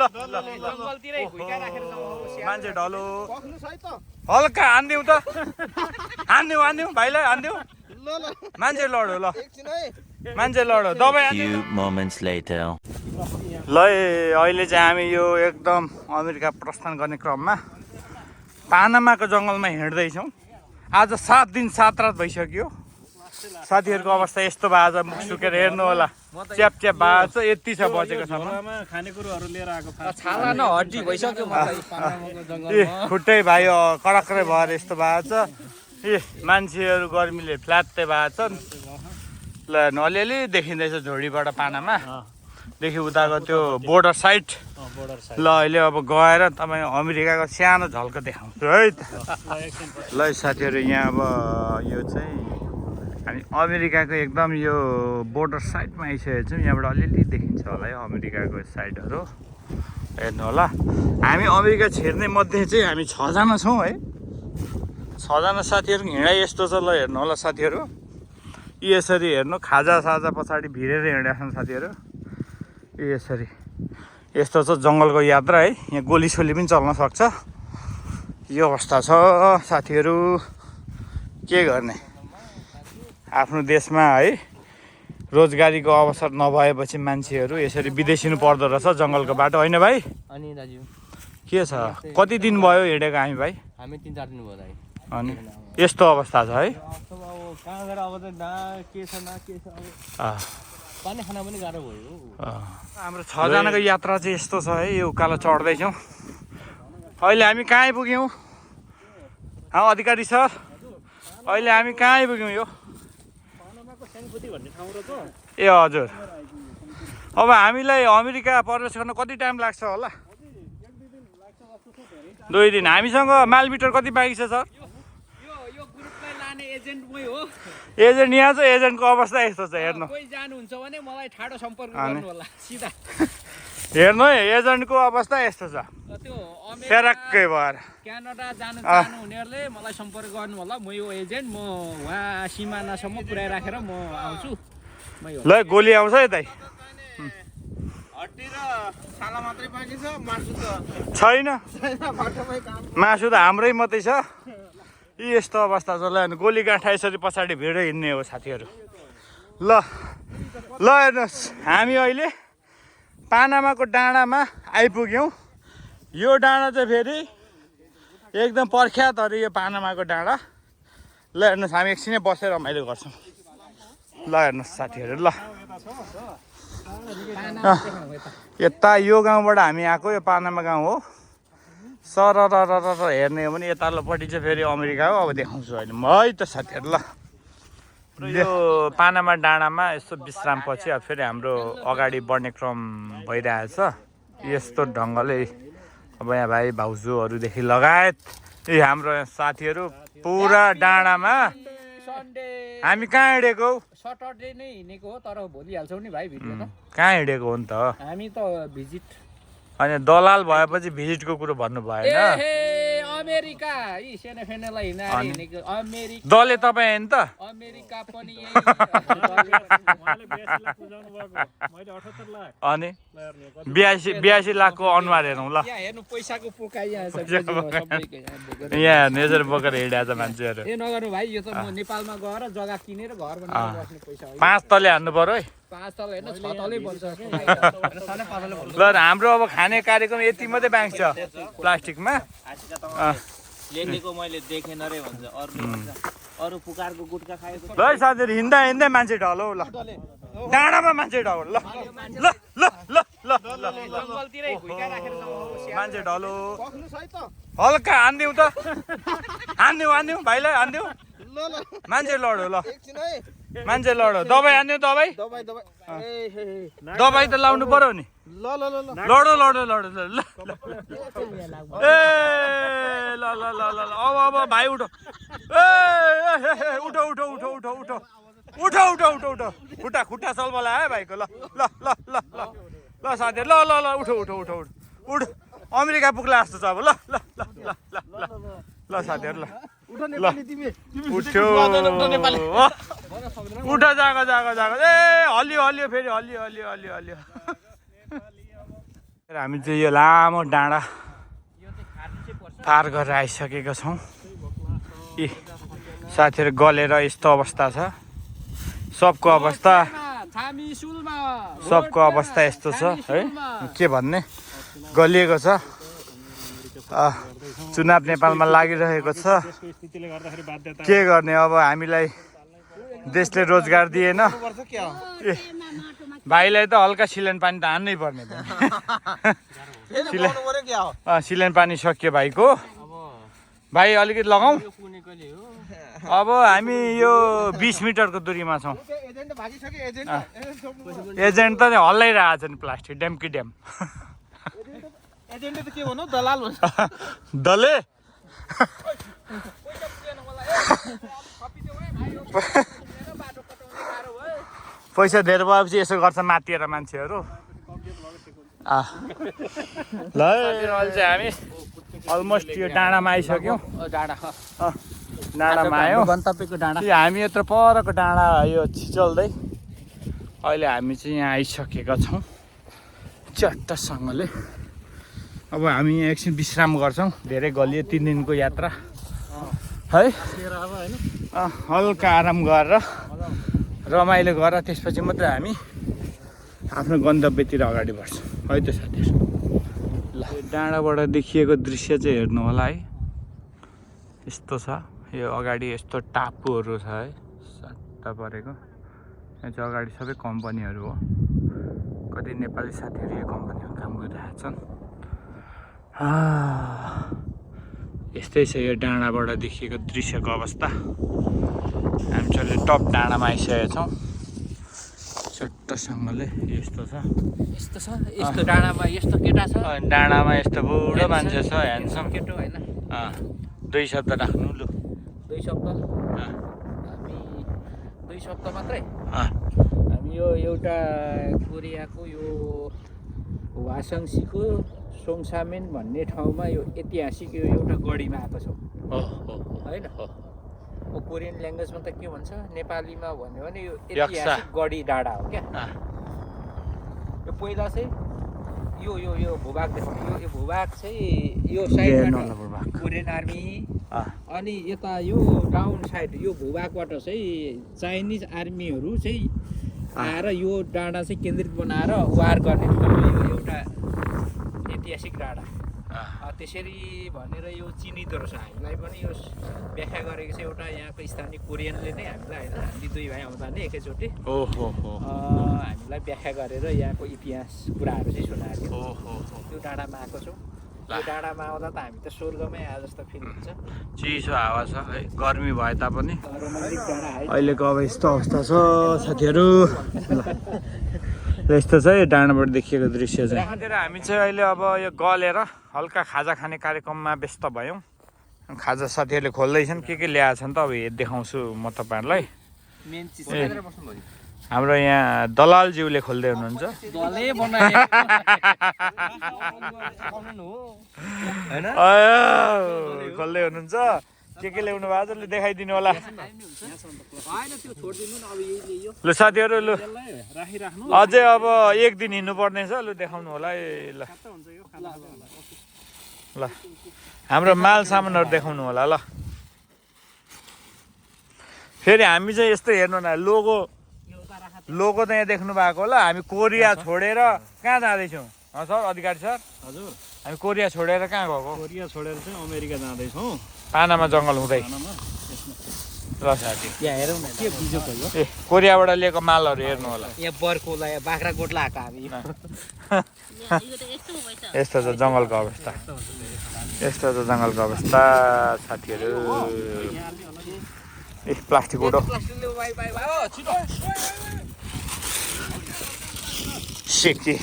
जंगलतिरै भुइका राखेर जाऊ मान्छे ढलो हल्का हान्दिउँ त हान्दिउँ भाइलाई हान्दिउँ मान्छे लड्यो ल मान्छे लड्यो दबाई ल अहिले चाहिँ हामी यो एकदम अमेरिका प्रस्थान गर्ने क्रममा पानामाको जङ्गलमा हिँड्दैछौँ। आज 7 दिन 7 रात भइसक्यो। साथीहरूको अवस्था यस्तो भयो आज मुख सुकेर हेर्नु होला च्याप च्याप भएको छ यति छ बचेको छ खानेकुराहरू लिएर आएको छाला न हड्डी भइसक्यो खुट्टै भाइ कडक्रै भएर यस्तो भएको छ मान्छेहरू गर्मीले फ्ल्यात्तै भएको छ ल अलिअलि देखिँदैछ झोडीबाट पानामा देखि उताको त्यो बोर्डर साइड ल अहिले अब गएर तपाईँ अमेरिकाको सानो झल्क देखाउँछु है त ल साथीहरू यहाँ अब यो चाहिँ हामी अमेरिकाको एकदम यो बोर्डर साइडमा आइसकेको छौँ। यहाँबाट अलिअलि देखिन्छ होला है अमेरिकाको साइडहरू हेर्नु होला। हामी अमेरिका छिर्ने मध्ये चाहिँ हामी 6 जना छौँ है। 6 जना साथीहरू हिँडाइ यस्तो छ ल हेर्नु होला साथीहरू यसरी हेर्नु खाजा साजा पछाडि भिरेर हिँडेका छन् साथीहरू यसरी यस्तो छ जङ्गलको यात्रा है। यहाँ गोलीसोली पनि चल्न सक्छ यो अवस्था छ साथीहरू के गर्ने आफ्नो देशमा है रोजगारीको अवसर नभएपछि मान्छेहरू यसरी विदेशिनु पर्दो रहेछ जङ्गलको बाटो होइन भाइ अनि दाजु के छ कति दिन भयो हिँडेको हामी भाइ हामी 3-4 दिन भयो दाइ अनि यस्तो अवस्था छ है कहाँ गएर अब चाहिँ के छ पानी खान पनि गाह्रो भयो हाम्रो 6 जनाको यात्रा चाहिँ यस्तो छ है। यो उकालो चढ्दैछौँ अहिले हामी कहाँ आइपुग्यौँ अधिकारी सर अहिले हामी कहाँ आइपुग्यौँ यो ए हजुर अब हामीलाई अमेरिका प्रवेश गर्न कति टाइम लाग्छ होला 2 दिन हामीसँग माइलमिटर कति बाँकी छ सर एजेन्ट यहाँ छ एजेन्टको अवस्था यस्तो छ हेर्नु हेर्नु है एजेन्टको अवस्था यस्तो छ फेरक्कै भएर क्यानाडा जानु चाहनुहुनेहरूले मलाई सम्पर्क गर्नु होला म यो एजेन्ट म वहाँ सिमानासम्म पुर्याइराखेर म आउँछु ल गोली आउँछ है दाइ हड्डी र छाला मात्रै बाँकी छ मासु त छैन मासु त हाम्रै मात्रै छ यस्तो अवस्था छ ल गोली गाँठा यसरी पछाडि भिड हिँड्ने हो साथीहरू ल हेर्नुहोस् हामी अहिले पानामाको डाँडामा आइपुग्यौँ। यो डाँडा चाहिँ फेरि एकदम प्रख्यात अरे यो पानामाको डाँडा ल हेर्नुहोस् हामी एकछिनै बसेर रमाइलो गर्छौँ ल हेर्नुहोस् साथीहरू ल यता यो गाउँबाट हामी आएको यो पानामा गाउँ हो सर हेर्ने हो भने यताल्लोपट्टि चाहिँ फेरि अमेरिका हो अब देखाउँछु अहिले म है त साथीहरू ल यो पानामा डाँडामा यस्तो विश्रामपछि अब फेरि हाम्रो अगाडि बढ्ने क्रम भइरहेछ यस्तो ढङ्गले अब यहाँ भाइ भाउजूहरूदेखि लगायत हाम्रो साथीहरू पुरा डाँडामा हामी कहाँ हिँडेको सटरडे नै हिँडेको हो तर भोलि हाल्छौँ नि भाइ भिडियो त कहाँ हिँडेको हो नि त हामी त भिजिट अनि दलाल भएपछि भिजिटको कुरो भन्नु भएन अमेरिका यी सेनेफेनेलाई हिँडेको अमेरिका दलले तपाईँ होइन त अमेरिका पनि अनि 82 लाखको अनुहार हेरौँ ल हेर्नु पैसाको पोकाइ यहाँ नेजर बोकेर हिँडेको छ मान्छेहरू ए नगर्नु भाइ यो त म नेपालमा गएर जग्गा किनेर घर बनाएर बस्ने पैसा हो 5 तले हान्नु पर्यो है 5 तले हैन 6 तले बन्छ ल हाम्रो अब खाने कार्यक्रम यति मात्रै बाँकी छ प्लास्टिकमा लेखेको मैले देखेन रे भन्छ अरु पुकारको गुटका खाएको ल साथीहरु हिँड्दा हिँड्दै मान्छे ढलो ल डाँडामा मान्छे ढलो ल ल ल ल ल जंगलतिरै भुइका राखेर जाऊ मान्छे ढलो हल्का हान्दिउँ त हान्दिउँ भाइलाई हान्दिउँ मान्छे लड्यो ल मान्छे लड्यो दबाई हान्दिउँ दबाई दबाई त लाउनु पर्यो नि लड्यो ए ल ल ल ल अब भाइ उठो ए उठो उठो उठो उठो उठो उठो उठो उठो उठो खुट्टा सल्बला है भाइको ल ल ल ल ल ल साथीहरु ल ल ल उठो उठो उठो उठ अमेरिका पुग्ला जस्तो छ अब ल ल ल ल ल ल साथीहरु ल उठ्यो उठ जाग ए हलियो फेरि हलियो हामी चाहिँ यो लामो डाँडा पार गरेर आइसकेका छौँ। ए साथीहरू गलेर यस्तो अवस्था छ, सबको अवस्था यस्तो छ है, के भन्ने, गलिएको छ। चुनाव नेपालमा लागिरहेको छ, के गर्ने अब। हामीलाई देशले रोजगार दिएन। भाइलाई त हल्का सिलेन पानी त हान्नै पर्ने। सिलेन पानी सक्यो भाइको। भाइ अलिकति लगाउँ। अब हामी यो 20 मिटरको दूरीमा छौँ। एजेन्ट त हल्लाइरहेको छ नि, प्लास्टिक ड्याम कि ड्याम। एजेन्ट त के भन्नु, दलाल भन्छ। दले पैसा धेरै भएपछि यसो गर्छ मातिएर मान्छेहरू। ल अहिले चाहिँ हामी अलमोस्ट यो डाँडामा आइसक्यौँ। डाँडामा आयो गन्तव्यको डाँडा। हामी यत्रो परको डाँडा यो छिचल्दै अहिले हामी चाहिँ यहाँ आइसकेका छौँ चट्टसँगले। अब हामी यहाँ एकछिन विश्राम गर्छौँ, धेरै गलियो 3 दिनको यात्रा है। हल्का आराम गरेर रमाइलो गरेर त्यसपछि मात्रै हामी आफ्नो गन्तव्यतिर अगाडि बढ्छौँ है त साथीहरू। ल डाँडाबाट देखिएको दृश्य चाहिँ हेर्नु होला है, यस्तो छ। यो अगाडि यस्तो टापुहरू छ है, सट्टा परेको। यहाँ चाहिँ अगाडि सबै कम्पनीहरू हो, कति नेपाली साथीहरू यो कम्पनीमा काम गरिरहेछन्। यस्तै छ यो डाँडाबाट देखिएको दृश्यको अवस्था। हामी चाहिँ टप डाँडामा आइसकेका छौँ चट्टसँगले। यस्तो छ, यस्तो डाँडामा यस्तो केटा छ, डाँडामा यस्तो बुढो मान्छे छ, ह्यान्डसम केटो होइन। 2 शब्द राख्नु लु। 2 शब्द हामी 2 शब्द मात्रै। अँ हामी यो एउटा कोरियाको यो वासङसीको सोङसामेन भन्ने ठाउँमा यो ऐतिहासिक यो एउटा गढीमा आएको छौँ होइन। कोरियन ल्याङ्ग्वेजमा त के भन्छ, नेपालीमा भन्यो भने यो ऐतिहासिक गढी डाँडा हो क्या। यो पहिला चाहिँ यो यो यो भूभाग देखाउनु, यो भूभाग चाहिँ यो साइडबाट कोरियन आर्मी, अनि यता यो डाउन साइड यो भूभागबाट चाहिँ चाइनिज आर्मीहरू चाहिँ आएर यो डाँडा चाहिँ केन्द्रित बनाएर वार गर्ने यो एउटा ऐतिहासिक डाँडा। त्यसरी भनेर यो चिनिँदो रहेछ। हामीलाई पनि यो व्याख्या गरेको छ एउटा यहाँको स्थानीय कोरियनले नै हामीलाई, होइन हामी 2 भाइ आउँदा नै एकैचोटि हामीलाई व्याख्या गरेर यहाँको इतिहास कुराहरू चाहिँ सुनाएको थियो। त्यो डाँडामा आएको छौँ। यो डाँडामा आउँदा त हामी त स्वर्गमै आए जस्तो फिल हुन्छ। चिसो हावा छ है, गर्मी भए तापनि रोमान्टिक डाँडा है। अहिलेको अब यस्तो अवस्था छ साथीहरू। यस्तो छ यो डाँडाबाट देखिएको दृश्य चाहिँ। हामी चाहिँ अहिले अब यो गलेर हल्का खाजा खाने कार्यक्रममा व्यस्त भयौँ। खाजा साथीहरूले खोल्दैछन्, के ल्याएछन् त अब देखाउँछु म तपाईँहरूलाई। हाम्रो यहाँ दलालज्यूले खोल्दै हुनुहुन्छ। खोल्दै हुनुहुन्छ, के ल्याउनु भएको छ लु देखाइदिनु होला। लु साथीहरू, लु अझै अब 1 दिन हिँड्नु पर्ने छ, लु देखाउनु होला है। ल ल हाम्रो माल सामानहरू देखाउनु होला। ल फेरि हामी चाहिँ यस्तो हेर्नु न, लोगो त यहाँ देख्नु भएको होला। हामी कोरिया छोडेर कहाँ जाँदैछौँ सर, अधिकारी सर? हजुर, हामी कोरिया छोडेर कहाँ गएको? कोरिया छोडेर चाहिँ अमेरिका जाँदैछौँ, पानामा जङ्गल हुँदै। ल साथी यहाँ हेरौँ न के बिजोक हो यो। ए कोरियाबाट लिएको मालहरू हेर्नु होला। यहाँ बर्कोला बाख्राकोट लगाएको हामी। यस्तो छ जङ्गलको अवस्था, यस्तो छ जङ्गलको अवस्था साथीहरू। ए प्लास्टिक उडो सिक्की।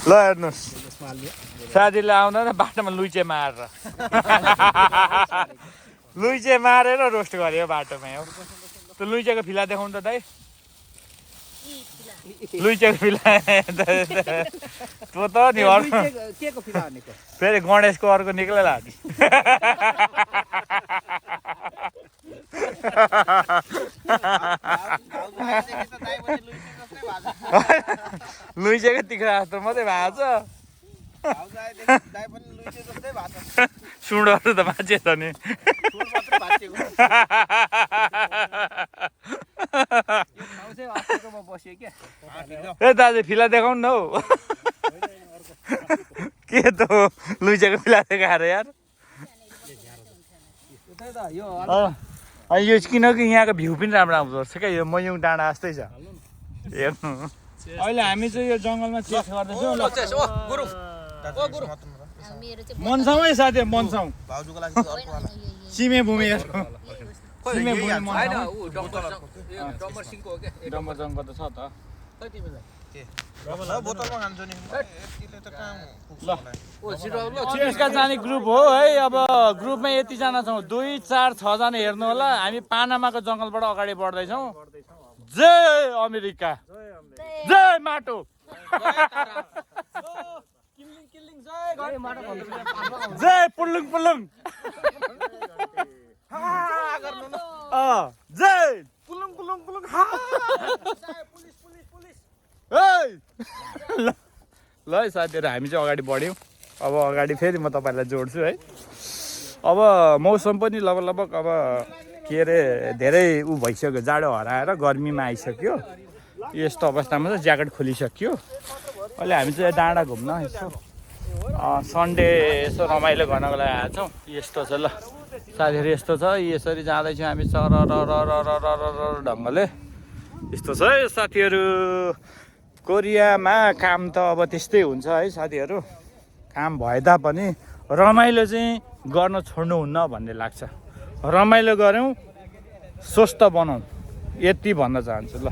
ल हेर्नुहोस् साथीले आउँदैन बाटोमा लुइचे मारेर लुइचे मारेर रोस्ट गर्यो बाटोमै हो। त्यो लुइचेको फिला देखाउनु त दाइ, लुइचेको फिला त्यो त नि केको फिला भनेको फेरि गणेशको अर्को निक्लेला नि लुइसेको तिख्रा जस्तो मात्रै भएको छ सुँडहरू त बाँचे छ नि ए दाजु फिला देखाउनु न हौ के त हो लुइसेको फिला देखाएर यार यो किनकि यहाँको भ्यू पनि राम्रो आउँदो रहेछ क्या यो मयुङ डाँडा जस्तै छ हेर्नु अहिले हामी चाहिँ यो जङ्गलमा चेक गर्दैछौँ मनसाउँ साथी मनसाउँ सिमे भूमि डम्बर जङ्गल त छ त चियर्सका जाने ग्रुप हो है अब ग्रुपमा यतिजना छौँ 2, 4, 6 जना हेर्नु होला हामी पानामाको जङ्गलबाट अगाडि बढ्दैछौँ जय अमेरिका जय माटो जय पुल्लुङ पुल्लुङ जय पुल्लुङ पुल्लुङ पुल्लुङ ल है साथीहरू हामी चाहिँ अगाडि बढ्यौँ अब अगाडि फेरि म तपाईँहरूलाई जोड्छु है अब मौसम पनि लगभग अब के अरे धेरै ऊ भइसक्यो जाडो हराएर गर्मीमा आइसक्यो यस्तो अवस्थामा चाहिँ ज्याकेट खोलिसक्यो अहिले हामी चाहिँ डाँडा घुम्न यसो सन्डे यसो रमाइलो गर्नको लागि आएको छौँ यस्तो छ ल साथीहरू यस्तो छ यसरी जाँदैछौँ हामी चर ढङ्गले यस्तो छ है साथीहरू कोरियामा काम त अब त्यस्तै हुन्छ है साथीहरू काम भए तापनि रमाइलो चाहिँ गर्न छोड्नुहुन्न भन्ने लाग्छ रमाइलो गऱ्यौँ स्वस्थ बनाउँ यति भन्न चाहन्छु ल